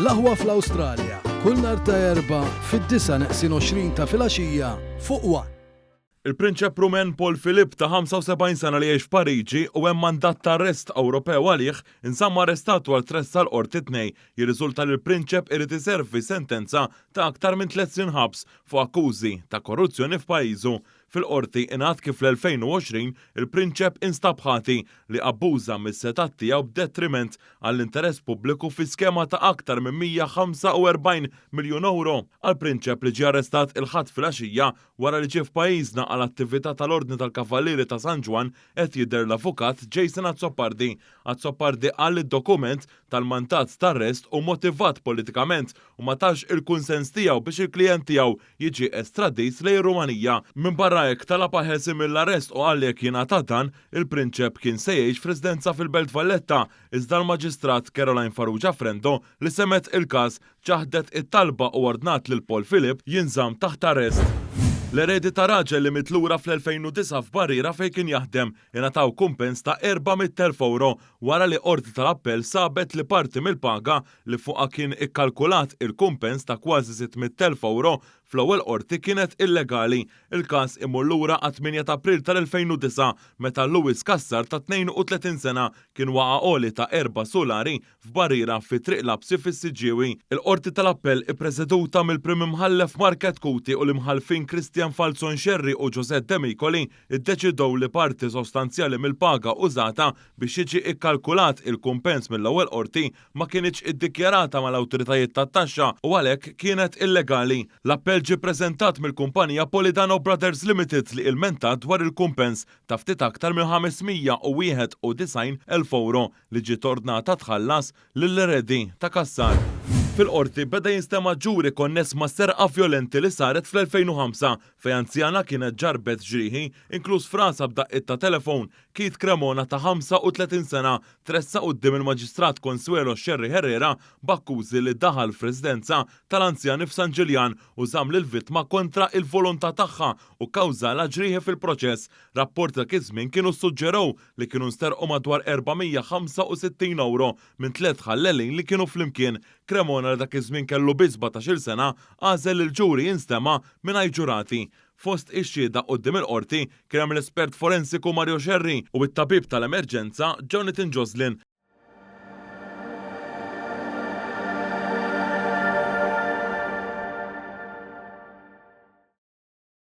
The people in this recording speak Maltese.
L-Aħwa fl-Awstralja, kull nhar ta' Erbgħa fid-disgħa neqsin 20 ta' filgħaxija fuq one. Il-Prinċep Rumen Paul Philippe ta' 75 sena li jgħix f'Pariġi u hemm mandat ta' arrest Ewropew għalih, inżamm arrestat wara tressaq l-Qorti t-Tnejn. Jirriżulta li l-Prinċep irid iservi sentenza ta' aktar minn tliet snin ħabs fuq akkużi ta' korruzzjoni f'pajjiżu. Fil-Qorti ingħad kif fl-2020 il-Prinċep instab ħati li abbuża mis-setgħat tiegħu b'detriment għall-interess pubbliku fi skema ta' aktar minn 145 miljun ewro. Għall-Prinċep li ġie arrestat il-Ħadd filgħaxija wara li ġie f'pajjiżna għal attività tal-Ordni tal-Kavallieri ta' San Ġwann qed jidher l-Avukat Jason Azzopardi. Azzopardi qal li d-dokument tal-mandat t'arrest hu motivat politikament u ma tax il-kunsens tiegħu biex il-klijent tiegħu jiġi estradit lejn ir-Rumanija. Minbarra hekk talab għal ħelsien mill-arrest u qal li jekk jingħata dan, il-Prinċep kien se jgħix f'residenza fil-Belt Valletta iżda l-Maġistrat Caroline Farrugia Frendo li semgħet il-każ ċaħdet it-talba u ordnat lil Paul Philipp jinżamm taħt arrest. L-eredi ta' raġel li miet lura fl-2009 f'barriera fejn kien jaħdem ingħataw kumpens ta' 400,000 ewro wara li Qorti tal-Appell sabet li parti mill-paga li fuqha kien ikkalkulat il-kumpens ta' kważi 600,000 ewro fl-ewwel qorti kienet illegali. Il-każ imur lura għat-8 ta' April tal-2009 meta Louis Cassar ta' 32 sena kien waqa' għoli ta' erba' sulari f'barriera fi Triq Lapsi fis-Siġġiewi. Il-Qorti tal-Appell ippreseduta mill-Prim Imħallef Mark Chetcuti u l-Imħallfin Christian Falzon Scerri u Josette Demicoli ddeċidew li parti sostanzjali mill-paga użata biex jiġi kkalkulat il-kumpens mill-ewwel qorti ma kinitx iddikjarata mal-awtoritajiet tat-taxxa u għalhekk kienet illegali. L-appell ġie ppreżentat mill-kumpanija Polidano Brothers Limited li ilmentat dwar il-kumpens ta' ftit aktar minn 591,000 ewro li ġiet ordnata tħallas lill-eredi ta' Cassar. Fil-Qorti beda jinstema' ġuri konness ma' serqa vjolenti li saret fl-2005 fejn anzjana kienet ġarrbet ġrieħi, inkluż f'rasha b'daqqiet ta' telefon. Keith Cremona ta' 35 sena tressaq quddiem il-Maġistrat Consuelo Scerri Herrera b'akkużi li daħal f'residenza tal-anzjani f'San Ġiljan u żamm lill-vittma kontra il-volontà tagħha u kkawżalha ġrieħi fil-proċess. Rapporti dak iż-żmien kienu ssuġġerew li kienu nsterqu madwar 465 ewro minn tliet ħallelin li kienu flimkien. Cremona li dak iż-żmien kellu biss 17-il sena għażel li l-ġuri jinstema' mingħajr ġurati. Fost ix-xhieda quddiem il-Qorti kien hemm l-espert forensiku Mario Scerri u t-tabib tal-emerġenza Jonathan Joslin.